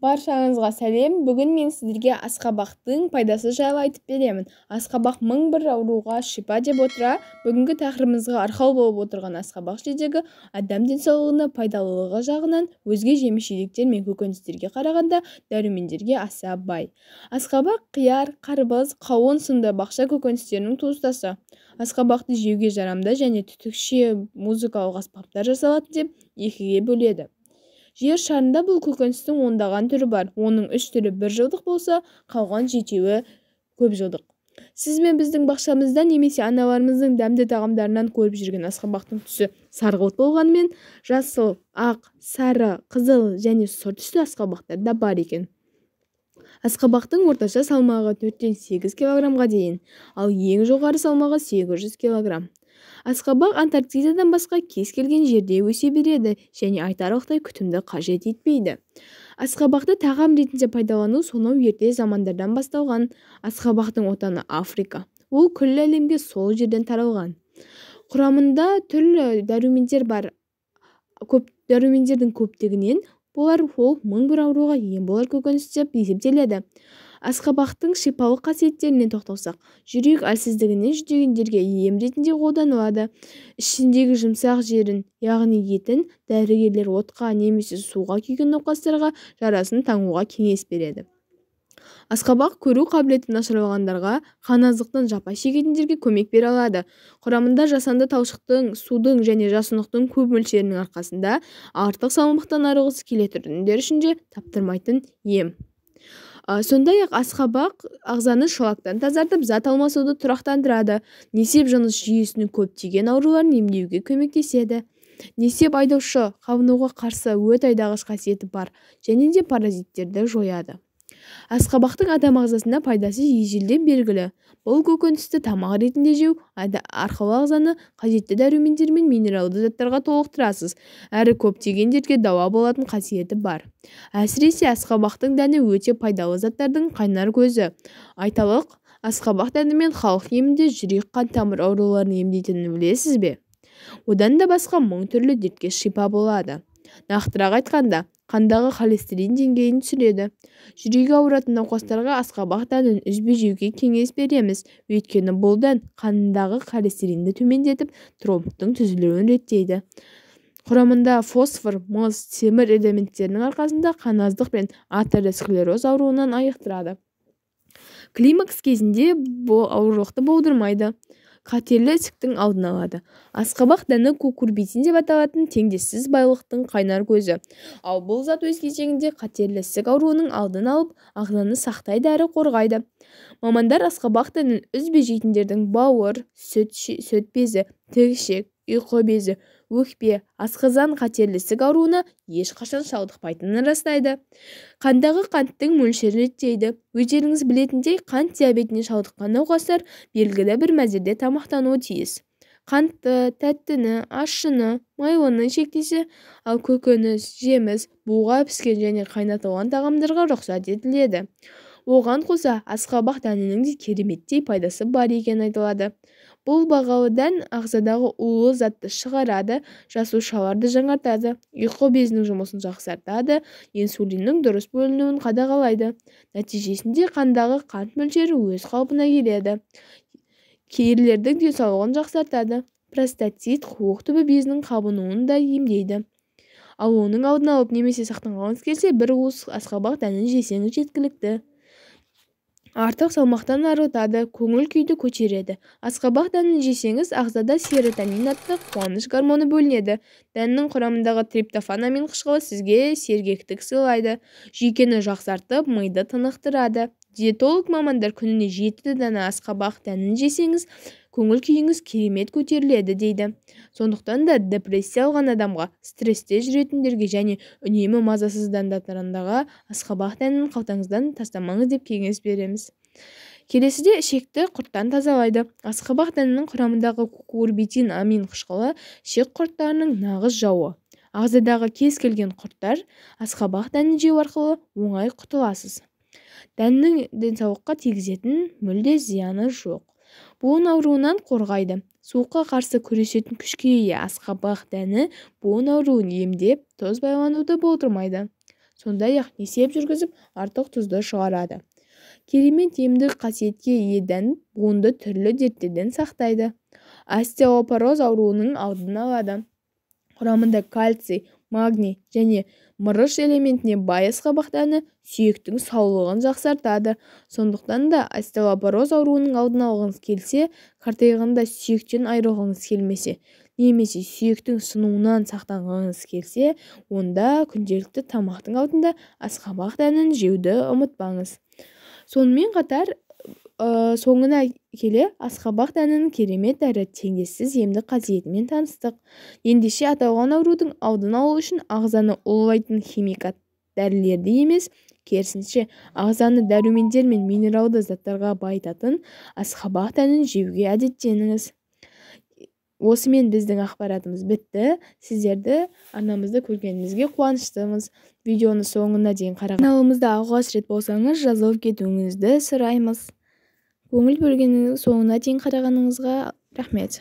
Баршаңызға сәлем. Бүгін мен сіздерге асқабақтың пайдасы жайлы айтып беремін. Асқабақ мың бір ауруға шипа деп отыра, бүгінгі тақырыбымызға арқау болып отырған асқабақ жидегі адам денсаулығына пайдалылығы жағынан өзге жеміс-жидектер мен көкөністерге қарағанда дәрумендерге аса бай. Асқабақ қияр, қарбыз, қауын сынды бақша көкөністерінің туыстасы. Асқабақты жеуге жарамды және түтікше музыкалық аспаптар жасалады деп екіге бөледі. Жер шарында бұл көкөністің ондаған түрі бар. Оның 3 түрі бір жылдық болса, қалған 7-еуі көп жылдық. Сіз бен біздің бақшамызда немесе аналарымыздың дәмді тағамдарынан көріп жүрген асқабақтың түсі сарғылт болғанымен, жасыл, ақ, сары, қызыл және сұр түсті асқабақтар да бар екен. Асқабақтың орташа салмағы 4-8 килограммға дейін, ал ең жоғары салмағы 800 килограмм. Асқабақ Антарктидадан басқа кез келген жерде өсе береді және айтарлықтай күтімді қажет етпейді. Асқабақты тағам ретінде пайдалану сонау ерте замандардан басталған. Асқабақтың отаны Африка. Ол күллі әлемге сол жерден таралған. Құрамында түрлі дәрумендер бар. Көп дәрумендердің көптігінен болар ол мың бір ауруға ем болар көкөніс деп есептеледі. Асқабақтың шипалық қасиеттеріне тоқталсақ, жүрек әлсіздігінен жүдегендерге ем ретінде қолданылады. Ішіндегі жұмсақ жерін, яғни етін, дәрігерлер отқа немесе суға күйген науқастарға жарасын таңуға кеңес береді. Асқабақ көру қабілеті нашарлағандарға, қан аздықтан жапа шегетіндерге көмек бере алады. Құрамында жасанды талшықтың, судың және жасұнықтың көп мөлшерінің арқасында артық салмақтан арылғысы келетіндер үшін де таптырмайтын ем. Сондай-ақ асқабақ ағзаны шлактан тазартып, зат алмасуды тұрақтандырады. Несеп жыныс жүйесінің көптеген ауруларын емдеуге көмектеседі. Несеп айдаушы, қабынуға қарсы өт айдағыш қасиеті бар және де паразиттерді жояды. Асқабақтың адам ағзасына пайдасы ежелден белгілі. Бұл көкөністі тамақ ретінде жеу арқылы ағзаны қажетті дәрумендер мен минералды заттарға толықтырасыз. Әрі көптеген дертке дауа болатын қасиеті бар. Әсіресе асқабақтың дәні өте пайдалы заттардың қайнар көзі. Айталық, асқабақ дәнімен халық емінде жүрек қан тамыр ауруларын емдейтінін білесіз бе? Одан да басқа мың түрлі дертке шипа болады. Нақтырақ айтқанда, қандағы холестерин деңгейін түсіреді. Жүрегі ауыратын науқастарға асқабақ дәнін үзбей жеуге кеңес береміз. Өйткені бұл дән қандағы холестеринді төмендетіп, тромбтың түзілуін реттейді. Құрамында фосфор, мыс, темір элементтерінің арқасында қан аздық пен атеросклероз ауруынан айықтырады. Климакс кезінде бұл аурулықты болдырмайды. Қатерлі ісіктің алдын алады. Асқабақ дәні кукурбитин деп аталатын теңдессіз байлықтың қайнар көзі. Ал бұл зат өз кезегінде қатерлі ісік ауруының алдын алып, ағзаны сақтайды әрі қорғайды. Мамандар асқабақ дәнін үзбей жейтіндердің бауыр, сүт безі, тік ішек, ұйқы безі, өкпе, асқазан қатерлі ісік ауруына ешқашан шалдықпайтынын растайды. Қандағы қанттың мөлшерін реттейді. Өздеріңіз білетіндей, қант диабетіне шалдыққан науқастар белгілі бір мәзірде тамақтануы тиіс. Қантты, тәттіні, ащыны, майлыны шектесе, ал көкөніс, жеміс, буға піскен және қайнатылған тағамдарға рұқсат етіледі. Оған қоса, асқабақ дәнінің де кереметтей пайдасы бар екені айтылады. Бұл бағалы дән ағзадағы улы затты шығарады, жасушаларды жаңартады, ұйқы безінің жұмысын жақсартады, инсулиннің дұрыс бөлінуін қадағалайды. Нәтижесінде қандағы қант мөлшері өз қалпына келеді. Ерлердің денсаулығын жақсартады. Простатит, қуық түбі безінің қабынуын да емдейді. Ал оның алдын алып немесе сақтанғыңыз келсе, бір уыс асқабақ дәнін жесеңіз жеткілікті. Артық салмақтан арылтады, көңіл күйді көтереді. Асқабақ дәнін жесеңіз, ағзада серотонин атты қуаныш гормоны бөлінеді. Дәннің құрамындағы триптофан амин қышқылы сізге сергектік сыйлайды. Жүйкені жақсартып, миды тынықтырады. Диетолог мамандар күніне 7 дана асқабақ дәнін жесеңіз, көңіл күйіңіз керемет көтеріледі дейді. Сондықтан да депрессия алған адамға, стрессте жүретіндерге және үнемі мазасыздандырғандарға асқабақ дәнін қалтаңыздан тастамаңыз деп кеңес береміз. Келесіде ішекті құрттан тазалайды. Асқабақ дәнінің құрамындағы кукурбитин амин қышқылы ішек құрттарының нағыз жауы. Ағзадағы кез келген құрттар асқабақ дәнін жеу арқылы оңай құтыласыз. Дәннің денсаулыққа тигізетін мүлде зияны жоқ. Буын ауруынан қорғайды. Суыққа қарсы күресетін күшке ие асқабақ дәні буын ауруын емдеп, тұз байлануды болдырмайды. Сондай-ақ несеп жүргізіп, артық тұзды шығарады. Керемет емдік қасиетке ие дән буынды түрлі дерттерден сақтайды. Остеопороз ауруының алдын алады. Құрамында кальций, магний және мырыш элементіне бай асқабақ дәні сүйектің саулығын жақсартады. Сондықтан да остеопороз ауруының алдын алғыңыз келсе, қартайғанда сүйектен айырылғыңыз келмесе, немесе сүйектің сынуынан сақтанғыңыз келсе, онда күнделікті тамақтың алдында асқабақ дәнін жеуді ұмытпаңыз. Сонымен қатар, соңына келе асқабақ дәнінің керемет әрі теңдессіз емдік қасиетімен таныстық. Ендеше аталған аурудың алдын алу үшін ағзаны улайтын химикат дәрілерді емес, керісінше ағзаны дәрумендер мен минералды заттарға байытатын асқабақ дәнін жеуге әдеттеніңіз. Осымен біздің ақпаратымыз бітті. Сіздерді арнамызды көргенімізге қуаныштымыз. Видеоны соңына дейін қараған каналымызда алғаш рет болсаңыз, жазылып кетуіңізді сұраймыз. Көңіл бөлгеніңіз, соңына дейін қарағаныңызға рахмет.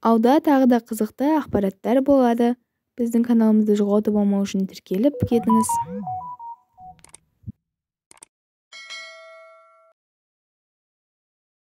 Алда тағы да қызықты ақпараттар болады. Біздің каналымызды жоғалтып алмау үшін тіркеліп кетіңіз.